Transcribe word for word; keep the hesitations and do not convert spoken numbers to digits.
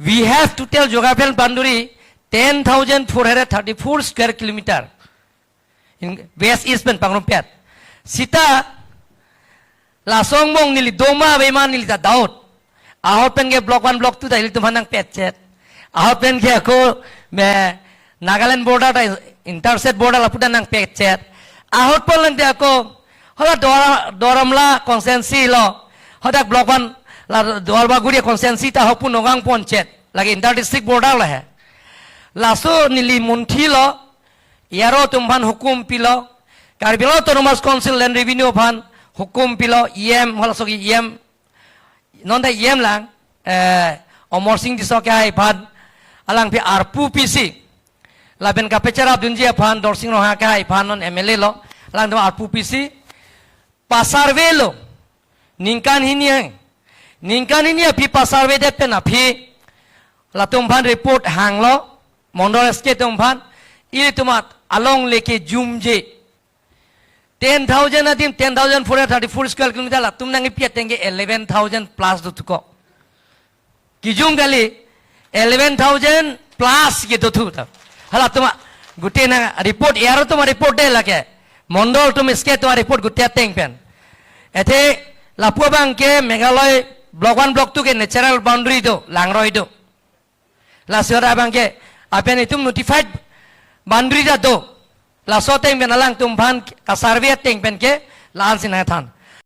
We have total geographical boundary ten thousand four hundred thirty-four square kilometer in west east pen pangrumpet. Sita laso angbong neli doma ave ma neli ta doubt. Ahut pen ke block one, block two ta ilitum aphan nangpetchet. Ahut pen ke ako me Nagaland border ta interstate border lapu ta nangpetchet. Ahut pen lente ako hala Duar-, Duar Amla constituency lo. Hadak block one la Duarbagori constituency ta ahut pu nonghangponchet. Lake inter district border lo he. Laso neli munthi lo, E R O atum aphan hukum pilo, Karbi Anglong Autonomous Council Land Revenue aphan hukum pilo, E M, halaso ke E M, non ta E M lang, eh, Amarsing Tisso akehai aphan, alangphi arpu pisi, lapen kapecherapdunji aphan, Dorsing Ronghang akehai aphan non M L A lo, alangtum arpu pisi, pasurvey lo, ningkan hini hang, ningkan hini aphi pasurvey det pen aphi, latum aphan report hanglo, Mondol S K atum aphan, ilitum alongle kejumje. Ten thousand adim, ten thousand four hundred thirty-four square kilometer latum nangkepi ateng ke eleven thousand plus dothuko. Kijum kali, eleven thousand plus ke dothu ta. Halatum a, gute na report, E R O atum report det lake. Mondol atum S K atum report gute ateng pen. Athe lapu abang ke Meghalaya block one, block two ke natural boundary do, langroi do. Laso ra abang ke, apen itum notified boundary ta do. Laso ateng pen alangtum aphan kasurvey ateng pen ke, la-an si nangthan.